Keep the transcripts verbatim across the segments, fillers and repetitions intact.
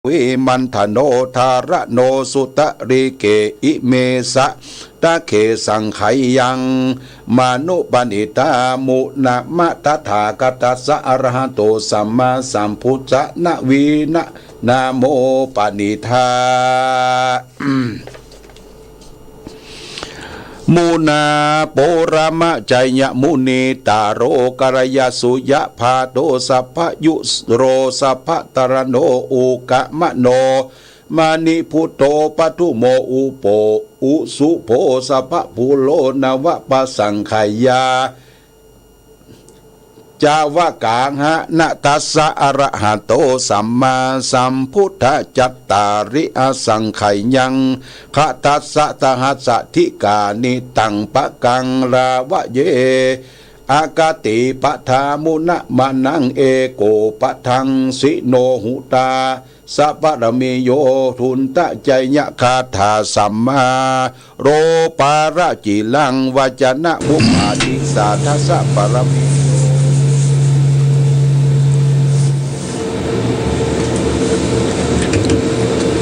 วิมันทโน ธารโน สุตริเก อิเม สะตะเข สังไขยัง มานุปะนิตา มุนะมะ ตถาคตัสสะ อะระหะโต สัมมาสัมพุทธัสสะ นะวินะ นะโมปะนิทา มุนา โปรมะ ไจยมุนี ตาโร กัลยาสุยะ พาโต สัพพะยุโร สัพพะตรโน อุกะมะโน มะณิพุตโต ปทุมโม อุโป อุสุโภ สัพพะภูโร นวะปะสังขยา จาวกาหะ นะตัสสะ อะระหะโต สัมมาสัมพุทธะ จัตตาริ อสังไขยัง ขะตัสสะ สหัสสะ ทิกานิ ตังปะกัง ราวะเย อะกะติปะทา มุนะมะนัง เอโกปะทังสิโน หุตา สะปะระมิโย ทุนตะ ไจยะคาถา สัมมา โรปาระจิรัง วัจนะมุปาทิสาทะสะปะระมิโย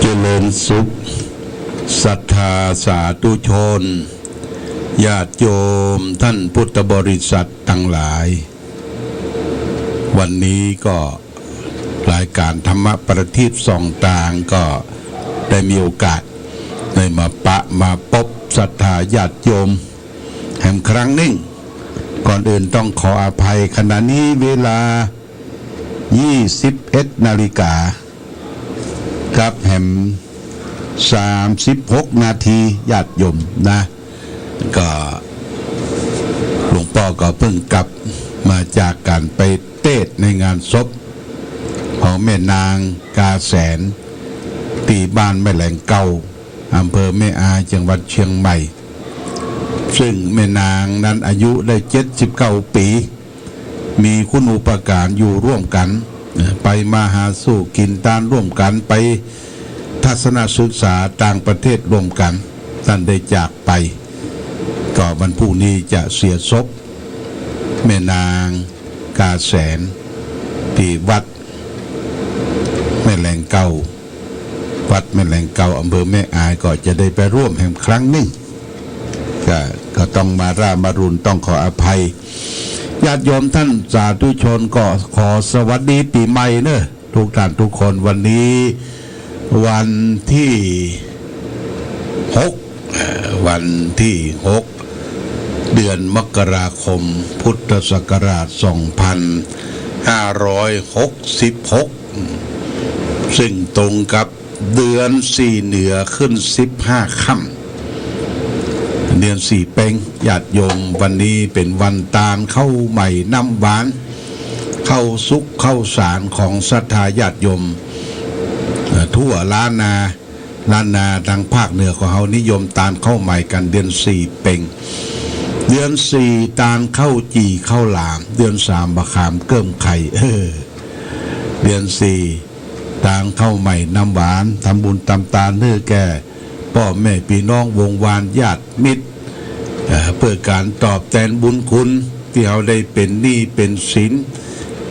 เจริญสุข ศรัทธาสาธุชน ญาติโยมท่านพุทธบริษัทตังหลาย วันนี้ก็รายการธรรมะประทีปส่องตางก็ได้มีโอกาสได้มาปะมาปบศรัทธาญาติโยมแหมครั้งนึ่ง ก่อนอื่นต้องขออภัย ขณะนี้เวลา ยี่สิบเอ็ดนาฬิกา กับแหม สามสิบหกนาที ญาติโยมนะ ก็หลวงป้อก็เพิ่งกลับมาจากก๋านไปเตสน์ในงานศพของแม่นางกาแสน ตี้บ้านแม่แหลงเก่า อำเภอแม่อาย จังหวัดเชียงใหม่ ซึ่งแม่นางนั้นอายุได้เจ็ดสิบเก้าปี๋ มีคุณูปการอยู่ร่วมกั๋น ไปมาหาสู่กิ๋นตานร่วมกั๋น ไปทัศนศึกษาต่างประเทศร่วมกั๋น ต้านได้จากไป ก็วันพรุ่งนี้จะเสียศพแม่นางกาแสน ตี้วัดแม่แหลงเก่า วัดแม่แหลงเก่า อำเภอแม่อาย ก็จะได้ไปร่วมแหมครั้งนึ่ง ก็ ก็ต้องมาร่ามารุณ ต้องขออภัย ญาติโยมท่านสาธุชนก็ขอสวัสดีปี๋ใหม่เนอะ ทุกท่านทุกคน วันนี้วันตี้หก เอ่อ วันตี้หก เดือนมกราคม พุทธศักราช สองพันห้าร้อยหกสิบหก ซึ่งตรงกับเดือนสี่เหนือขึ้นสิบห้าค่ำ เดือนสี่เป็ง ญาติโยม วันนี้เป๋นวันตานข้าวใหม่น้ำหวาน ข้าวสุกข้าวสารของศรัทธาญาติโยม เอ่อ ทั่วล้านนา ล้านนาตางภาคเหนือของเฮานิยมตานข้าวใหม่กั๋นเดือนสี่เป็ง เดือนสี่ตานข้าวจี่ข้าวหลาม เดือนสามมะขามเกิ่มไข่ เออ เดือนสี่ตานข้าวใหม่น้ำหวาน ทำบุญตำตานหื้อแก่ป้อแม่ปี้น้องวงศ์วานญาติมิตร เอ่อ เปื้อก๋านตอบแตนบุญคุณตี้เฮาได้เป๋นหนี้เป๋นสิน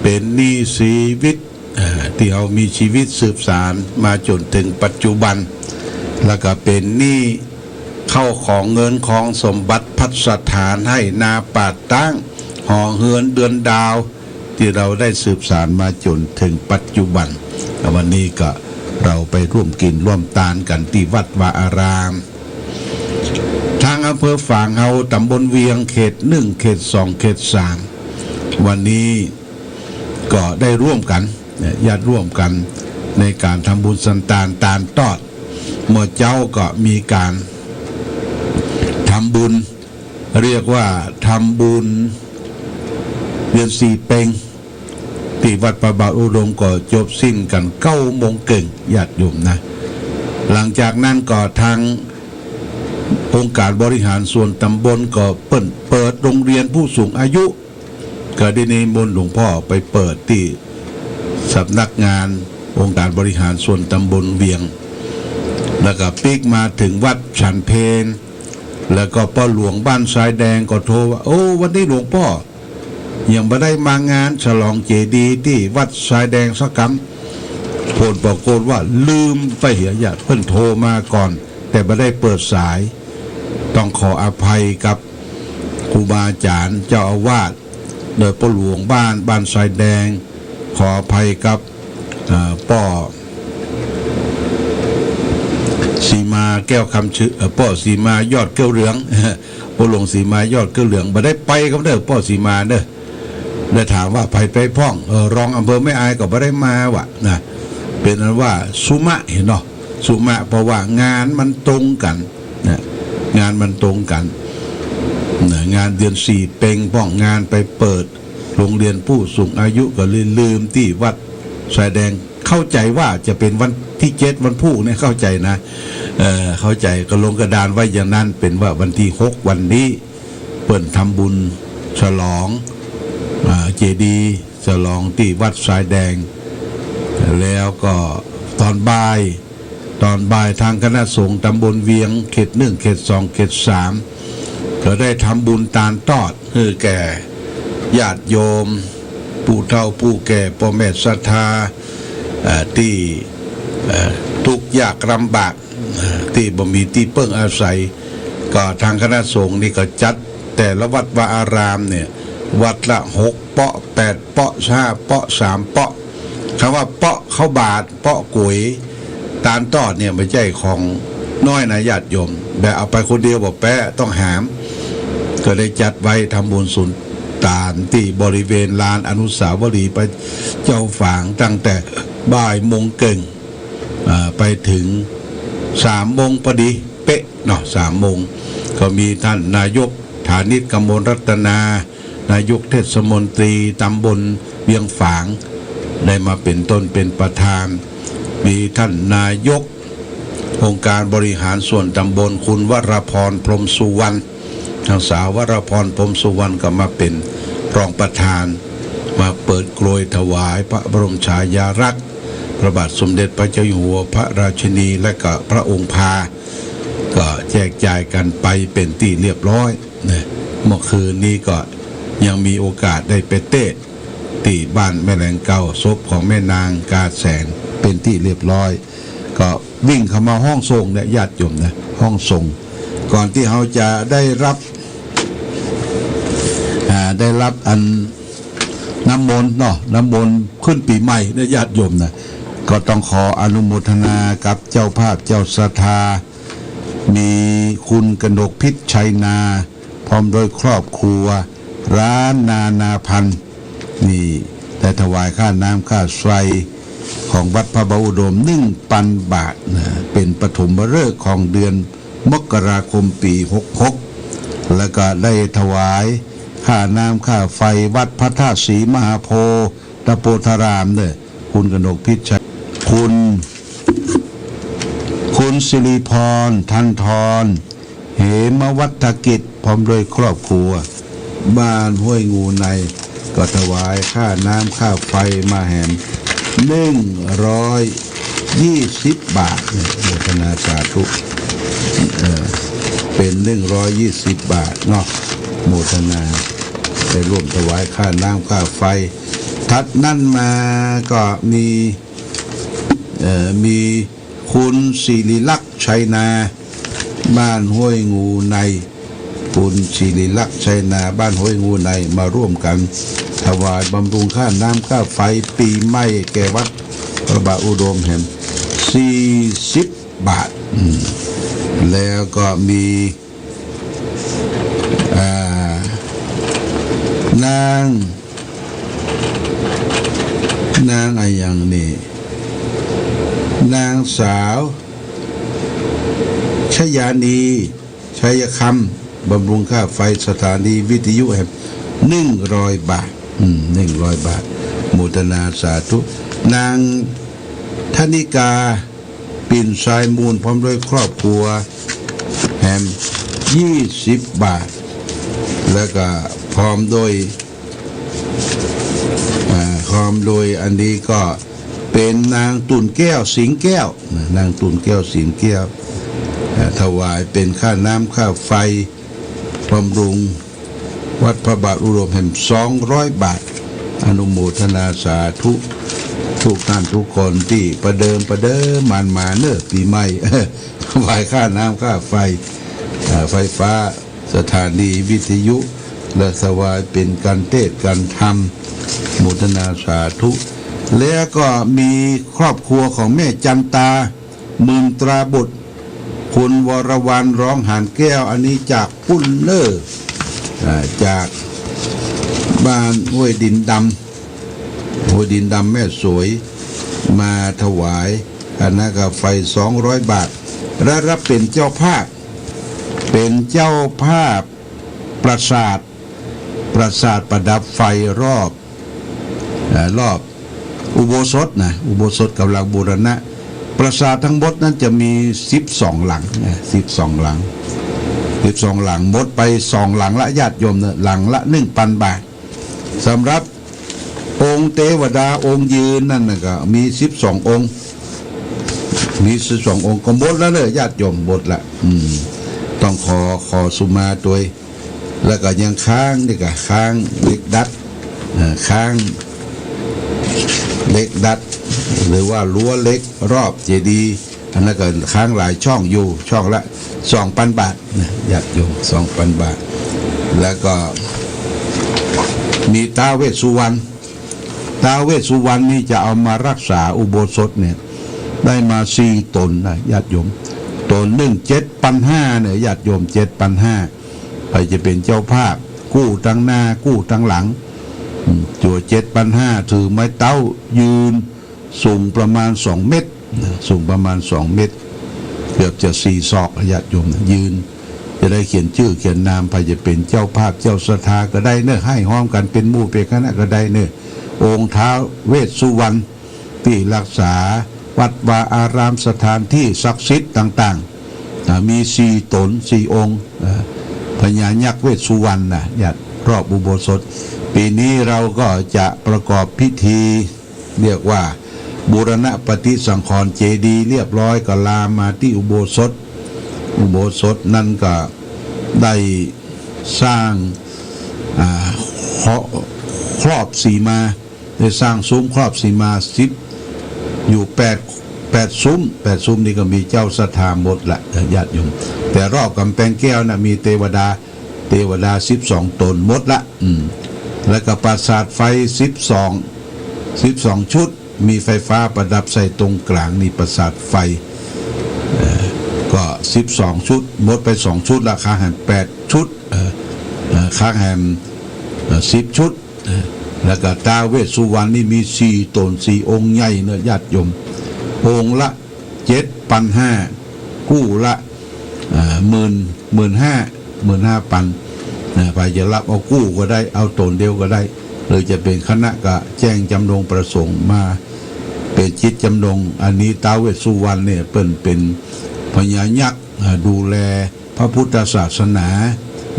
เป๋นหนี้ชีวิต เอ่อ ตี้เฮามีชีวิตสืบสานมาจ๋นเถิงปัจจุบัน แล้วก็เป๋นหนี้ข้าวของเงินคองสมบัติภัสถานไฮ่นาป่าต๊าง หอเฮือนเดือนดาว ตี้เฮาได้สืบสานมาจ๋นเถิงปัจจุบัน วันนี้ก็เฮาไปร่วมกิ๋นร่วมตานกั๋นตี้วัดวาอาราม ตางอำเภอฝางเฮา ตำบลเวียง เขตหนึ่ง เขตสอง เขตสาม วันนี้ ก็ได้ร่วมกั๋น ญาติร่วมกั๋นในก๋านทำบุญสันตานตานตอด เมื่อเจ๊าก็มีก๋านทำบุญ เรียกว่าทำบุญเดือนสี่เป็ง ตี้วัดพระบาทอุดมก็จบสิ้นกั๋นเก้าโมงเกิ่ง ญาติโยมนะ หลังจากนั้นก็ตางองค์การบริหารส่วนตำบลก็เปิ้นเปิดโฮงเฮียนผู้สูงอายุ ก็ได้นิมนต์หลวงป้อไปเปิดตี้สำนักงานองค์การบริหารส่วนตำบลเวียง แล้วก็ปิ๊กมาเถิงวัดฉันเพล แล้วก็ป้อหลวงบ้านทรายแดงก็โทรว่า โอ้ วันนี้หลวงป้อยังบ่ได้มางานฉลองเจดีย์ตี้วัดทรายแดงสักกำ ผลปรากฏว่าลืมไปเหีย ญาติเปิ้นโทรมาก่อน แต่บ่ได้เปิดสาย ต้องขออภัยกับครูบาอาจ๋ารย์ เจ้าอาวาส โดยป้อหลวงบ้าน บ้านทรายแดง ขออภัยกับ เอ่อ ป้อศรีมาแก้วคำเฉอ เอ่อ ป้อศรีมายอดแก้วเหลือง ป้อหลวงศรีมายอดแก้วเหลือง บ่ได้ไปกับเด้อ ป้อศรีมาเด้อ ได้ถามว่าใผไปพ่อง เออ รองอำเภอแม่อายก็บ่ได้มาว่ะนะ เป็นอันว่าสุมะเหียเนาะ สุมะ เพราะว่างานมันตรงกั๋นนะ งานมันตรงกั๋นนะ งานเดือนสี่เป็งพ่อง งานไปเปิดโรงเรียนผู้สูงอายุ ก็เลยลืมตี้วัดทรายแดง เข้าใจ๋ว่าจะเป๋นวันตี้เจ็ด วันพูกเนี่ย เข้าใจ๋นะ เอ่อ เข้าใจ๋ ก็ลงกระดานไว้อย่างนั้น เป๋นว่าวันตี้หก วันนี้ เปิ้นทำบุญฉลอง อ่า เจดีย์ ฉลองตี้วัดทรายแดง แล้วก็ต๋อนบ่าย ต๋อนบ่ายตางคณะสงฆ์ตำบลเวียง เขตหนึ่ง เขตสอง เขตสาม ก็ได้ทำบุญตานตอดหื้อแก่ญาติโยม ผู้เฒ่าผู้แก่ ป้อแม่ศรัทธา เอ่อ ตี้ เอ่อ ตุ๊กข์ยากลำบาก ตี้บ่มีตี้เปิ้งอาศัย ก็ตางคณะสงฆ์นี่ก็จัดแต่ละวัดวาอารามเนี่ย วัดละหกเปาะ แปดเปาะ ห้าเปาะ สามเปาะ กำว่าเปาะข้าวบาตร เปาะก๋วย ตานตอดเนี่ยบ่ใจ้ของน้อยนะญาติโยม แบบเอาไปคนเดียวบ่แป๊ะ ต้องหาม ก็ได้จัดไว้ทำบุญสุนตานตี้บริเวณลานอนุสาวรีย์พระเจ้าฝาง ตั้งแต่บ่ายโมงเกิ่ง อ่า ไปเถิงสามโมงพอดีเป๊ะเนาะ สามโมง ก็มีต้านนายกฐานิช กมลรัตนา นายกเทศมนตรีตำบลเวียงฝาง ได้มาเป๋นต้นเป๋นประธาน มีต้านนายกองค์การบริหารส่วนตำบล คุณวรพร พรหมสุวรรณ นางสาววรพร พรหมสุวรรณ ก็มาเป๋นรองประธาน มาเปิดโกยถวายพระบรมฉายาลักษณ์ พระบาทสมเด็จพระเจ้าอยู่หัว พระราชินี และก็พระองค์พา ก็แจกจ่ายกั๋นไปเป๋นตี้เรียบร้อยนะ เมื่อคืนนี้ก็ยังมีโอกาสได้ไปเตศน์ตี้บ้านแม่แหลงเก่า ศพของแม่นางกาแสง เป๋นตี้เรียบร้อย ก็วิ่งเข้ามาห้องส่งเนี่ยญาติโยมนะ ห้องส่ง ก่อนตี้เฮาจะได้รับ อ่า ได้รับอันน้ำมนต์เนาะ น้ำมนต์ขึ้นปี๋ใหม่เนี่ยญาติโยมนะ ก็ต้องขออนุโมทนากับเจ้าภาพเจ้าศรัทธา มีคุณกนกพิษชัยนา พร้อมด้วยครอบครัว ร้านนานาพันธ์ นี่ได้ถวายค่าน้ำค่าไฟของวัดพระบาทอุดม หนึ่งปันบาทนะ เป๋นปฐมฤกษ์ของเดือนมกราคมปี๋หกหก แล้วก็ได้ถวายค่าน้ำค่าไฟวัดพระธาตุศรีมหาโพธิ์ ตะโพธารามเน่อ คุณกนกพิษชัย คุณ คุณสิริพร ทันทร เหมวัฒกิจ พร้อมด้วยครอบครัว บ้านห้วยงูใน ก็ถวายค่าน้ำค่าไฟมาแหม หนึ่งร้อยยี่สิบบาท โมทนาสาธุ เอ่อ เป๋นหนึ่งร้อยยี่สิบบาทเนาะ โมทนา ได้ร่วมถวายค่าน้ำค่าไฟ ถัดนั้นมาก็มี เอ่อ มีคุณศิริลักษณ์ชัยนา บ้านห้วยงูใน คุณศิริลักษณ์ชัยนา บ้านห้วยงูใน มาร่วมกั๋นถวายบำรุงค่าน้ำค่าไฟปี๋ใหม่แก่วัดพระบาทอุดมแหม สี่สิบบาท อืม แล้วก็มี อ่า นาง นางอะหยังนี่ นางสาวชยานี ชัยคำ บำรุงค่าไฟสถานีวิทยุแหม หนึ่งร้อยบาท อืม หนึ่งร้อยบาท โมทนาสาธุ นางธนิกา ปิ่นทรายมูล พร้อมด้วยครอบครัวแหม ยี่สิบบาท แล้วก็พร้อมด้วย อ่า พร้อมโดยอันนี้ก็เป๋นนางตุ่นแก้ว สิงห์แก้วนะ นางตุ่นแก้ว สิงห์แก้ว อ่า ถวายเป๋นค่าน้ำค่าไฟบำรุง วัดพระบาทอุดมแหม สองร้อยบาท อนุโมทนาสาธุ ทุกท่านทุกคนตี้ประเดิมประเดิมมานมาเน่อปี๋ใหม่ ถวายค่าน้ำค่าไฟ เอ่อ ไฟฟ้า สถานีวิทยุ และถวายเป๋นการเตศน์การธรรม โมทนาสาธุ แล้วก็มีครอบครัวของแม่จันตา หมื่นตราบุตร คุณวรวรรณ ร้องหานแก้ว อันนี้จากปุ้นเน่อ อ่า จากบ้านห้วยดินดำ ห้วยดินดำแม่สวย มาถวาย อันนั้นก็ไฟสองร้อยบาท และรับเป๋นเจ้าภาพ เป๋นเจ้าภาพปราสาท ปราสาทประดับไฟรอบ เอ่อ รอบอุโบสถนะ อุโบสถก๋ำลังบูรณะ ปราสาททั้งหมดนั้นจะมีสิบสองหลังนะ สิบสองหลัง สิบสองหลัง หมดไปสองหลังละญาติโยมเน่อ หลังละหนึ่งปันบาท สำหรับองค์เตวดาองค์ยืนนั่นน่ะก็มีสิบสององค์ มีสิบสององค์ก็หมดแล้วเน่อญาติโยม หมดละ อืม ต้องขอ ขอสุมาตวย แล้วก็ยังค้างนี่ก็ค้างเหล็กดัด เอ่อ ค้างเหล็กดัด หรือว่ารั้วเหล็กรอบเจดีย์ อันนั้นก็ค้างหลายช่องอยู่ ช่องละสองปันบาทนะญาติโยม สองปันบาท แล้วก็มีท้าวเวสสุวรรณ ท้าวเวสสุวรรณนี่จะเอามารักษาอุโบสถเนี่ย ได้มาสี่ต๋นนะญาติโยม ต๋นนึ่งเจ็ดปันห้าเน่อญาติโยม เจ็ดปันห้า ใผจะเป๋นเจ้าภาพ กู้ตังหน้ากู้ตังหลัง อืม ตั๋วเจ็ดปันห้า ถือไม้เต๊ายืน สูงประมาณสองเมตรนะ สูงประมาณสองเมตร เกือบจะสี่ศอก ญาติโยมนะ ยืน จะได้เขียนจื้อเขียนนาม ใผจะเป๋นเจ้าภาพเจ้าศรัทธาก็ได้เน่อ ไห้ฮ้อมกั๋นเป๋นหมู่เป๋นคณะก็ได้เน่อ องค์ท้าวเวสสุวรรณ ตี้รักษาวัดวาอารามสถานตี้ศักดิ์สิทธิ์ต่างๆ อ่า มีสี่ต๋นสี่องค์ อ่า พญายักษ์เวสสุวรรณนะ ญาติ รอบอุโบสถ ปี๋นี้เราก็จะประกอบพิธี เรียกว่าบูรณะปฏิสังขรณ์เจดีย์เรียบร้อย ก็ลามมาตี้อุโบสถ อุโบสถนั้นก็ได้สร้าง อ่า เคาะ ครอบสีมา ได้สร้างซุ้มครอบสีมาสิบ อยู่แปด แปดซุ้ม แปดซุ้มนี่ก็มีเจ้าศรัทธาหมดละ ญาติโยม แต่รอบก๋ำแปงแก้วน่ะมีเตวดา เตวดาสิบสองต๋นหมดละ อืม แล้วก็ปราสาทไฟสิบสอง สิบสองชุด มีไฟฟ้าประดับใส่ตรงก๋างนี่ปราสาทไฟ เอ่อ ก็สิบสองชุด หมดไปสองชุดละ ค้างแหมแปดชุด เอ่อ เอ่อ ค้างแหม เอ่อ สิบชุด เอ่อ แล้วก็ท้าวเวสสุวรรณนี่มีสี่ต๋นสี่องค์ใหญ่เน่อญาติโยม องค์ละเจ็ดปันห้า กู้ละ อ่า หมื่น หมื่นห้า หมื่นห้าปัน นะ ใผจะรับเอากู้ก็ได้ เอาต๋นเดียวก็ได้ หรือจะเป๋นคณะก็แจ้งจำนงประสงค์มา เป๋นจิตจำนง อันนี้ท้าวเวสสุวรรณเนี่ยเปิ้นเป๋นพญายักษ์ อ่า ดูแลพระพุทธศาสนา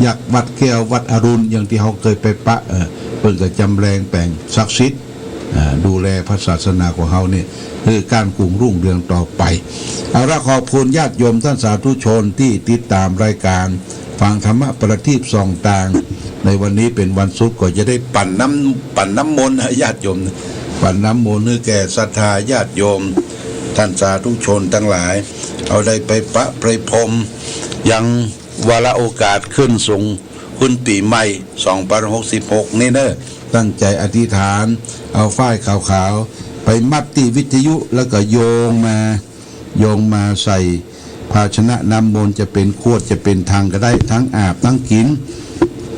ยักษ์วัดแก้ววัดอรุณ อย่างตี้เฮาเกยไปปะ เอ่อ เปิ้นก็จำแรงแป๋งศักดิ์สิทธิ์ อ่า ดูแลพระศาสนาของเฮาเนี่ย หื้อก้านกุ่งรุ่งเรืองต่อไป เอาละ ขอบคุณญาติโยมต้านสาธุชนตี้ติดต๋ามรายก๋าน ฟังธรรมะประทีปส่องตาง ในวันนี้เป๋นวันศุกร์ ก็จะได้ปั๋นน้ำ ปั๋นน้ำมนต์หื้อญาติโยม ปั๋นน้ำมนต์หื้อแก่ศรัทธาญาติโยม ต้านสาธุชนตังหลาย เอาได้ไปประไปพรม ยังวาระโอกาสขึ้นสูง ขึ้นปี๋ใหม่ สองปันหกสิบหก นี่เน่อ ตั้งใจ๋อธิษฐาน เอาฝ้ายขาวๆ ไปมัดตี้วิทยุ แล้วก็โยงมา โยงมาใส่ภาชนะน้ำมนต์ จะเป๋นขวด จะเป๋นถังก็ได้ ทั้งอาบ ทั้งกิ๋น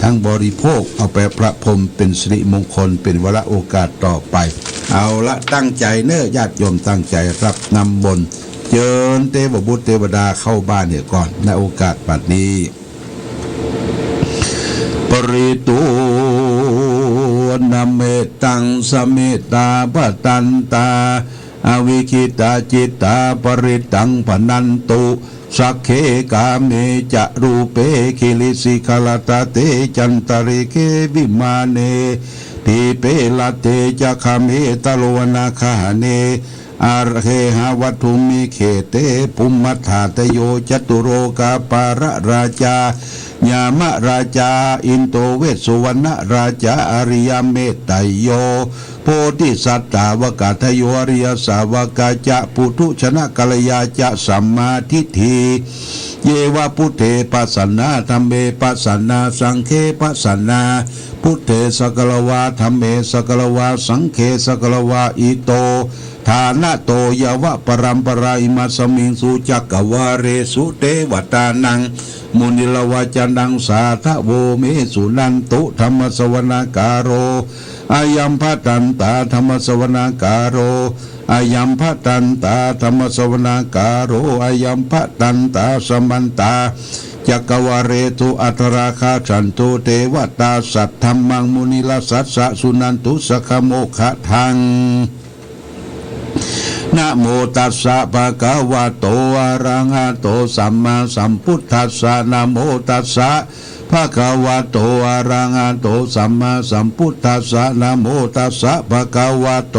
ทั้งบริโภค เอาไปประพรมเป๋นสิริมงคล เป๋นวาระโอกาสต่อไป เอาละ ตั้งใจ๋เน่อ ญาติโยมตั้งใจ๋รับน้ำมนต์ เจิญเตวบุตรเตวดาเข้าบ้านเหียก่อน ณ โอกาสบัดนี้ ปริตวณเมตตัง สเมตตาปตันตา อวิคขิตาจิตตา ปริตตังภะนันตุ สักเขกาเมจะรูเป กิริสิขะรัตตะเต จันตะริเข วิมาเน ดีเปรัตเตจะ คาเมตะโลวนาคาหะเน อาเรหะวัตถุมิเขเต ภุมมัฏฐาตะโย จตุโรกาปาละราชา ยามะราชา อินโด เวสสุวรรณราชา อาริยะเมตตัยโย โพธิสัตตาวกาทาโย อริยสาวกาจะ ปุถุชนกัลยาจะ สัมมาทิฏฐิ เย วะ บุตเถ ปะสันนา ธัมเม ปะสันนา สังฆเข ปะสันนา บุตเถ สะกะละวา ธัมเม สะกะละวา สังฆเข สะกะละวา อิโต ฐานะโต ยะวะ ปะรัมปะรา อิมัสมิง สุ จักกะวาเล สุ เตวะตานัง มุนิรวะจะนัง สาธะโว เม สุ นันตุ ธัมมะสะวะนะกาโล อะยัมภะตันตา ธัมมะสะวะนะกาโล อะยัมภะตันตา ธัมมะสะวะนะกาโล อะยัมภะตันตา สะมันตา จักกะวาเลสุ อัตถะราคะขันตุ เตวะตา สัทธัมมัง มุนิราชสสะ สุนันตุ สักขะโมคขัง นะโมตัสสะ ภะคะวะโต อะระหะโต สัมมาสัมพุทธัสสะ นะโมตัสสะ ภะคะวะโต อะระหะโต สัมมาสัมพุทธัสสะ นะโมตัสสะ ภะคะวะโต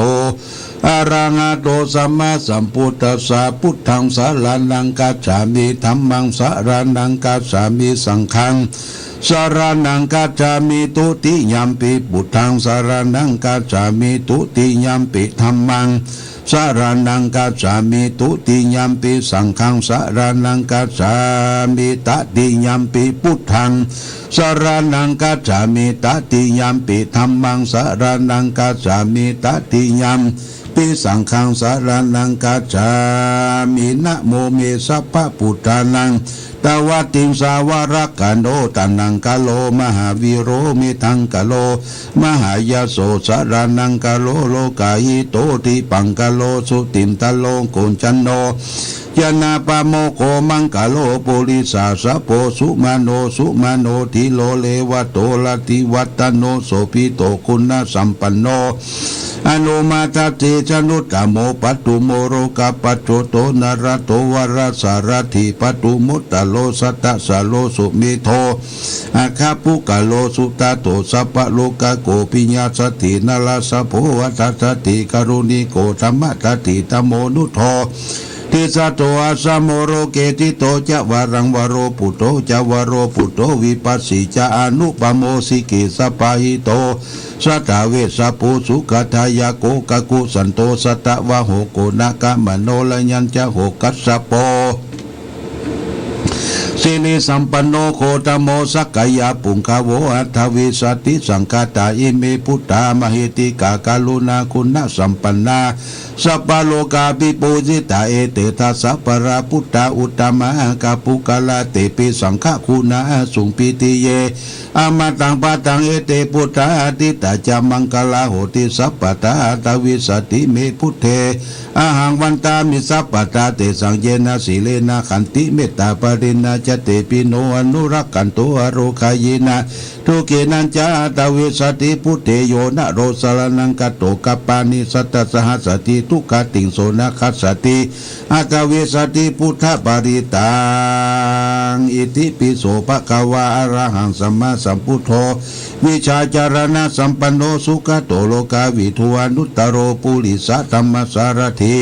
อะระหะโต สัมมาสัมพุทธัสสะ พุทธัง สะระณัง กัจฉามิ ธัมมัง สะระณัง กัจฉามิ สังฆัง สะระณัง กัจฉามิ ทุติยัมปิ พุทธัง สะระณัง กัจฉามิ ทุติยัมปิ ธัมมัง สะระณัง กัจฉามิ ทุติยัมปิ สังฆัง สะระณัง กัจฉามิ ตติยัมปิ พุทธัง สะระณัง กัจฉามิ ตติยัมปิ ธัมมัง สะระณัง กัจฉามิ ตติยัมปิ สังฆัง สะระณัง กัจฉามิ นะโม เม สัพพะปุทธานัง ตวะติงสาวะรักขะโณ ตะนังกะโล มหาวีโร เมธังกะโล มหายะโส สะระณังกะโล โลกาหิโต ทิปังกะโล สุจินตะโล โกณจันโณ จนะปะโมคโข มังกะโล ปุริสาสะโพ สุมะโน สุมะโน ธีโร เรวะโต รติวัตตะโน โสภิโต คุณะสัมปันโณ อโนมะทัสสี จนุตตะโม ปัตตุโม โรกะปัจโจโต นรโต วะระสะรัตถิ ปัตตุมุตตะโล สัตตะสะโล สุเมโธ อะคะปุคคะโล สุตะโต สัพพะโลกะโก ปิยะสัตถิ นรสะโพ อัตถะสัตถิ กะรุณิโก ธัมมะสัตถิ ธัมโมนุสโส ติสสะโต อัสสะโม โลเก ทิโต จะ วะรัง วะโร ปุตโธ จะ วะโร ปุตโธ วิปัสสี จะ อนุปะโม สิกิสสะปะหิโต สัตถาเวชสะภู สุขะทายะโก กะกุสันโต สัตตะวะโห โกณะกะมะโน ระยัญจะโห คัสสะโป สิริสัมปันโน โคตะโม สักกะยะปุงกะโว อัตถะวิสะติ สังฆาตา อิเม พุทธา มะหิทธิกา กะรุณาคุณะสัมปันนา สัพพะโลกาภิปูญิตา เอเต ทัสสะ ปะระ พุทธา อุตตมะ อะคะปุคคะลา เตปิ สังฆะคุณา สุง ปีติเย อะมะตัง ปะตัง เอเต พุทธา อาทิตตา จะ มังคลา โหติ สัพพะทา อัตถะวิสะติ เม พุทเท อะหัง วันตามิ สัพพะทา เตสัง เยนะ สีเลนะ ขันติ เมตตา ปะริญญา จะ เตปิ โน อนุรักขันตุ อะโรคายินะ ทุกขีนัญจะ อัตถะวิสะติ พุทเท โยนะโร สะระณัง คัตโต คัปปานิ สัตถะสะหัสสะติ ทุกขะติง โสนะคัสสะติ อัตถะวิสะติ พุทธปะริตตัง อิติปิโส ภะคะวา อะระหัง สัมมาสัมพุทโธ วิชชาจารณะสัมปันโน สุขะโต โลกาวิทู อนุตตะโร ปุริสะธัมมะสารถี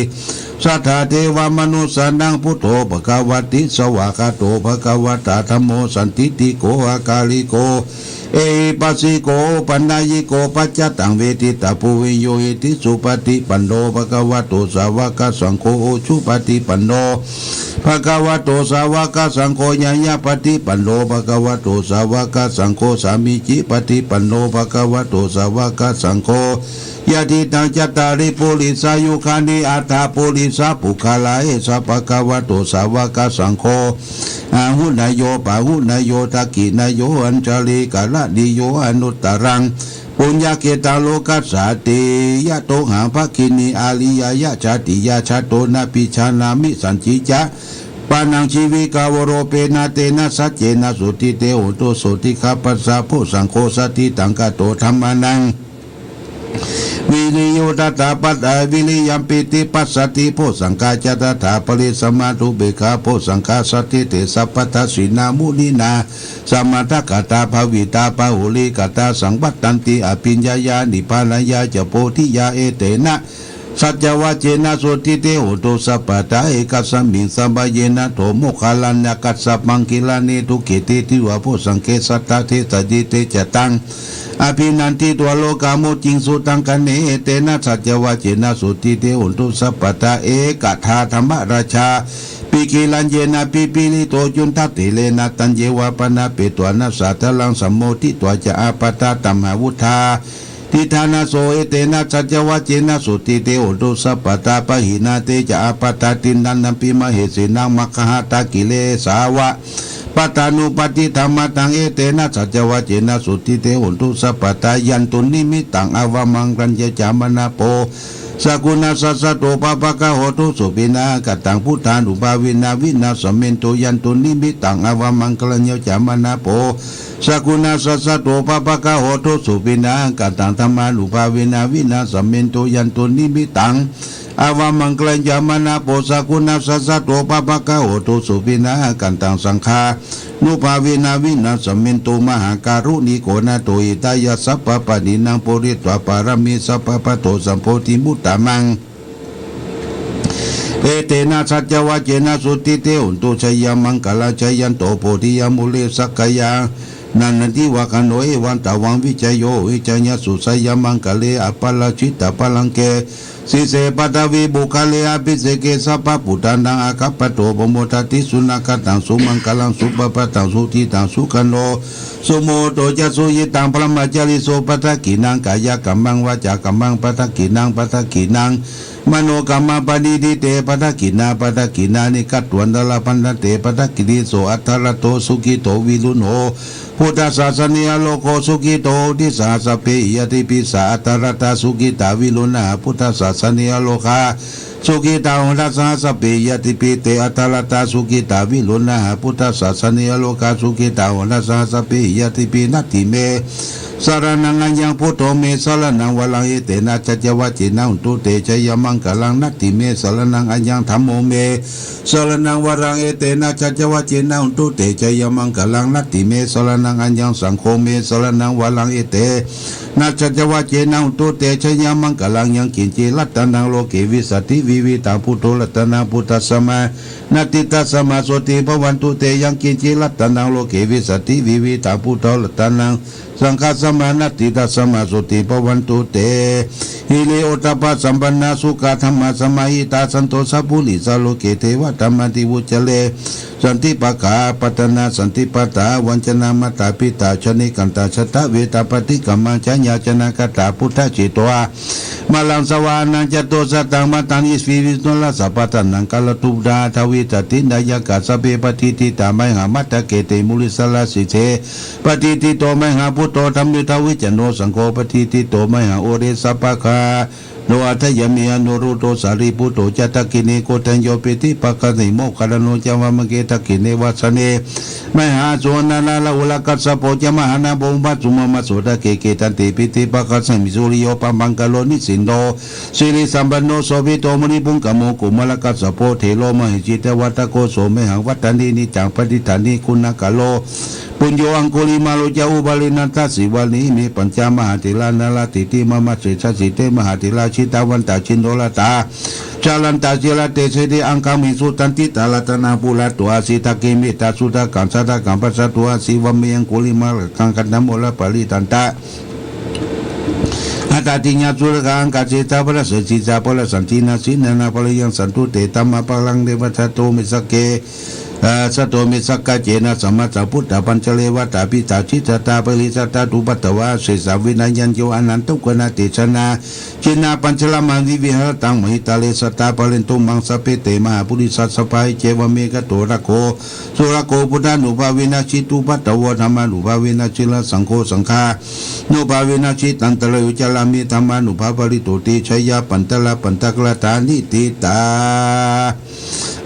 สัทธาเทวะมนุสสานัง พุทโธ ภะคะวะติ สวากขาโต ภะคะวะตา ธัมโม สันทิฏฐิโก อะกาลิโก เอหิปัสสิโก โอปันนยิโก ปัจจตัง เวทิตาภู วิญญูหิติ สุปะฏิปันโน ภะคะวะโต สาวะกะสังโฆ อุจุปะฏิปันโน ภะคะวะโต สาวะกะสังโฆ ญาณะปะฏิปันโน ภะคะวะโต สาวะกะสังโฆ สามีจิปะฏิปันโน ภะคะวะโต สาวะกะสังโฆ ยะติตัง จัตตาริ ปุริสายุคานิ อัตถะ ปุริสะปุคคะลา เอสะ ภะคะวะโต สาวะกะสังโฆ อาหุเนยโย ปาหุเนยโย ทักขิเนยโย อัญชลีกะระณีโย อนุตตะรัง ปุญญะเขตัง โลกัสสาติ ยะโตหัง ภักขินี อาริยะยะ ชาติยะ ชาโต นะปิจฉานะมิ สัญญิง จะ ปะนัง ชีวิกัง วโร เปนะ เตนะ สัจเจนะ สุทธิเต โหตุ โสติกะปัสสะ โพชฌังโค สะถิตัง กะโต ธัมมานัง วิริโย ตถาปัตตา วิริยัม ปีติปัสสะติ โพชฌังคา จะ ตถาปะริสมะ อุเปกขา โพชฌังคา สัทธิเต สัพพะทัสสินา มุนินา สะมัตถะกะตา ภะวิตา บาหุลีกะตา สังวัตตันติ อะภิญญาญา นิพพานาญา จะ โพธิญา เอเตนะ สัจจวะเจนะ สุทธิเต โหตุ สัพพะทา เอกัสสะมิง สะมะเยนะ โถ โมคคัลลานะ กัสสะปัง กิลานิ ทุกขิติ ทิวา โพชฌังเข สัตถะเทสะยิ เตจะตัง abhinanditvā lokā mucciṃsu taṅkhaṇe. Etena saccavajjena sotthi te hotu sabbadā. Ekadā dhammarājā pigiriḷaññena pipīḷito cundattherena taññeva bhaṇāpetvāna sādaraṃ sammoditvā ca ābādhā tamhā vuṭṭhāsi ṭhānaso. Etena saccavajjena sotthi te hotu sabbadā. Pahīnā te ca ābādhā tiṇṇannampi mahesinaṃ maggāhatakilesāva pattānuppattidhammataṃ. Etena saccavajjena sotthi te hotu sabbadā. Yandunnimittaṃ avamaṅgalañca cāmanāpo sakuṇassa saddo pāpaggaho dussupinaṃ akantaṃ buddhānubhāvena vināsamentu. Yandunnimittaṃ avamaṅgalañca cāmanāpo sakuṇassa saddo pāpaggaho dussupinaṃ akantaṃ dhammānubhāvena vināsamentu. Yandunnimittaṃ avamaṅgalañca cāmanāpo sakuṇassa saddo pāpaggaho dussupinaṃ akantaṃ saṅghānubhāvena vināsamentu. Mahākāruṇiko nātho hitāya sabbapāṇinaṃ pūretvā pāramī sabbā patto sambodhimuttamaṃ. Etena saccavajjena sotthi te hotu jayamaṅgalaṃ. Jayanto bodhiyā mūle sakyānaṃ nandivaḍḍhano evaṃ tvaṃ vijayo hohi jayassu jayamaṅgale aparājitapallaṅke sīse paṭhavipokkhare abhiseke sabbabuddhānaṃ aggappatto pamodati. Sunakkhattaṃ sumaṅgalaṃ supabhātaṃ suhuṭṭhitaṃ sukhaṇo sumuhutto ca suyiṭṭhaṃ brahmacārisu padakkhiṇaṃ kāyakammaṃ vācākammaṃ padakkhiṇaṃ padakkhiṇaṃ manokammaṃ paṇidhī te padakkhiṇā padakkhiṇāni katvāna labhantatthe padakkhiṇe. So atthaladdho sukhito viruḷho buddhasāsane arogo sukhito hoti saha sabbehi ñātibhi. Sā atthaladdhā sukhitā viruḷhā buddhasāsane arogā sukhitā hotha saha sabbehi ñātibhi. Te atthaladdhā sukhitā viruḷhā buddhasāsane arogā sukhitā hotha saha sabbehi ñātibhi. Natthi me saraṇaṃ aññaṃ buddho me saraṇaṃ varaṃ etena saccavajjena hotu te jayamaṅgalaṃ. Natthi me saraṇaṃ aññaṃ dhammo me saraṇaṃ varaṃ etena saccavajjena hotu te jayamaṅgalaṃ. Natthi me saraṇaṃ aññaṃ saṅgho me saraṇaṃ varaṃ etena saccavajjena hotu te jayamaṅgalaṃ. Yaṅkiñci ratanaṃ loke vijjati vividhaṃ puthu ratanaṃ buddhasamaṃ natthi tasmā sotthī bhavantu te. Yaṅkiñci ratanaṃ loke vijjati vividhaṃ puthu ratanaṃ saṅghasamaṃ natthi tasmā sotthī bhavantu te. Hiriottappasampannā sukkadhammasamāhitā santo sappurisā loke devadhammāti vuccare. Santi pakkhā apattanā santi pādā avañcanā mātā pitā janakāyikā jātaveda paṭikkama. Jayāsanāgatā buddhajitā maraṇaṃ savāhanaṃ catusataṃ maddhāni vivisuddhā sabbadhanaṃ kālatu buddhā aṭṭhavīsati nāyakā sabbe patiṭṭhitā mayhaṃ matthake te mūle sārajjithe patiṭṭhito mayhaṃ buddho dhammo dvilocano saṅgho patiṭṭhito mayhaṃ ure sabbaga no aṭṭhāya me anuruddho sārīputto ca dakkhiṇe koṇḍañño piṭṭhibhāgasmiṃ moggallāno ca vāmake dakkhiṇe vasane mayhaṃ āsuṃ aṇṇaṃ rāhulā kassapo ca mahānāmo ubhāsuṃ mama sotake. Kittante piṭṭhibhāgasmiṃ suriyo pabhaṅkaro nisinno sirisampanno sobhito munipuṅgavo. Kumārakassapo thero mahesī cittavādako so mayhaṃ vadane niccaṃ patiṭṭhāni guṇākaro. Puṇṇo aṅgulimālo ca upālī nandasīvalī ime pañca mahātherā nalāṭe te mama sesāsīti. Mahātherā jitavantā jinorrathā jalantā sīlatejena aṅgamahiṃsuṃ. Taṇṭhitā ratanaṃ purato āsi dajjaghe mettasuttakaṃ sādakaṃ passatto āsi. Vāme aṅgulimālakaṃ khandhamoraparittañca āṭāgiriṃ sūlakaṃ kaṇhaseṭṭho pasampajja sīsā paresañcinnā jinendaṃ parittaṃ. Santuṭṭhe dhammapālakaṃ devadhattā so me sakka ā, saddho me sakkacena sammā sambuddhapañjare. Vātapittādisañhātā bāhirajjhattupaddavā asesā vinayaṃ yo anantukaruṇā tejaṃ jinapañjaramajjhamhi viharataṃ mahītale sadā pālentu maṃ sabbe te mahāpurisāsabhā. Iccevamanto rāgū surakkho buddhānubhāvena jitupaddavo dhammānubhāvena jitasaṅgho saṅghānubhāvena jitantarāyo carāmi dhammānubhāvapālito te jaya pattala pattakallattā niṭṭhitā.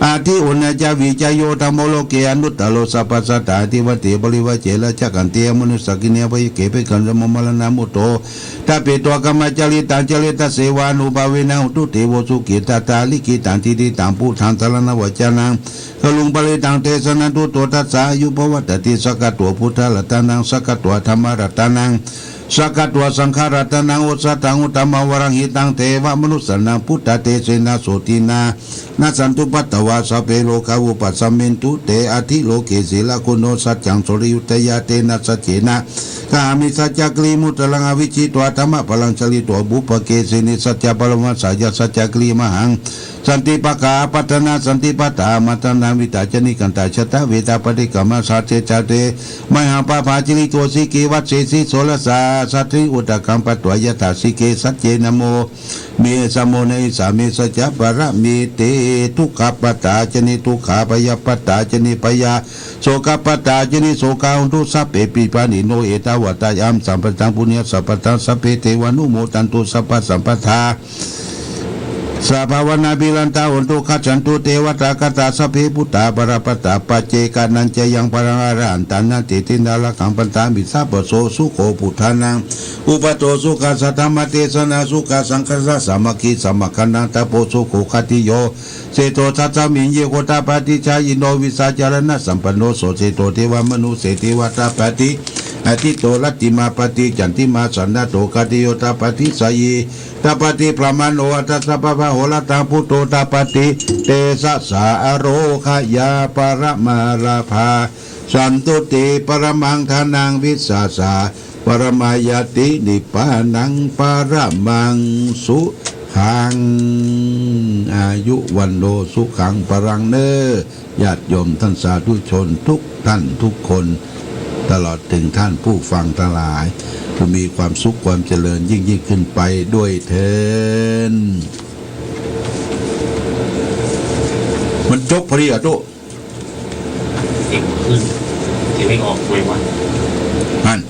Atthi uṇhissaṃ ca vijayo dhammo loke anuttaro sabbasattaṃ. Adhivadehi parivaje rājadakkhiṇe amanussakkhine abhayagge bhayakkaṃ sabbamaṅgalaṃ mudito tappetvā brahmacāritaṃ care dassevānubhāvena hotu devo sukhitattā. Likkhitaṃ cintitaṃ buddhaṃ saraṇaṃ vacanaṃ guruṃ paresaṃ desanaṃ dutto tassa āyuṃ pavaḍḍhato. Sakkatvā buddharatanaṃ sakkatvā dhammaratanaṃ sakkatvā saṅgharatanaṃ osathaṃ uttamaṃ varaṃ hitaṃ devamanussānaṃ buddhatejena sotthinā nassantupaddavā sabbe rogā vūpasamentu te. Atthi loke sīlaguṇo saccaṃ soḷhi uttayā tena saccena kāhāmi saccagiriṃ uttaraṃ avijjitvā dhammabalaṃ calitvā pubbake sinde saccabalaṃ vajjāya saccagiriṃ mahāṃ santi pakkhā patthanā santi padā maṇḍanā vītā ca nikkhantā jātā vedhā paṭikkama sate ca te mayhaṃ pāpā jaritabbo sīke vajjesi soḷasa satthiṃ udakaṃ patvā yathā sīke sacce namo me samo nayissāmi saccaṃ paramite. Dukkhappattā ca niddukkhā bhayappattā ca nibbhayā sokappattā ca nissokā hontu sabbepi pāṇino. Ettāvatā ca amhehi sambhataṃ puññasampadaṃ sabbe devānumodantu sabbasampadā. Sabbapāṇabhirantā hontu gacchantu devatāgatā sabbe buddhā balappattā paccekānañca yaṃ balaṃ arahantānañca tena rakkhaṃ bandhāmi sabbaso. Sukho buddhānaṃ uppādo sukhā saddhammadesanā sukhā saṅghassa sāmaggī samaggānaṃ tapo sukho. Khadiyyo seṭṭho tasmiṃ nigro tapati jhāyino vijjācaraṇasampanno so seṭṭho devamanussānaṃ tapati athito rattimāpati candimā sannaddho khadiyyo tapati jhāyī tapati brāhmaṇo atha sabbamahorattaṃ buddho tapati tejasā. Ārogyaparamā lābhā santuṭṭhī paramaṃ dhanaṃ vissāsā paramā ñāti nibbānaṃ paramaṃ sukhaṃ. อายุ วัณโณ สุขัง พลัง เน่อ ญาติโยมท่านสาธุชนทุกท่านทุกคน ตลอดถึงท่านผู้ฟังทั้งหลาย จะมีความสุขความเจริญยิ่งๆ ขึ้นไปด้วยเทอญ มันจบพอดีอะตุ๊ เสียงขึ้น เสียงไม่ออกไงวะ นั่น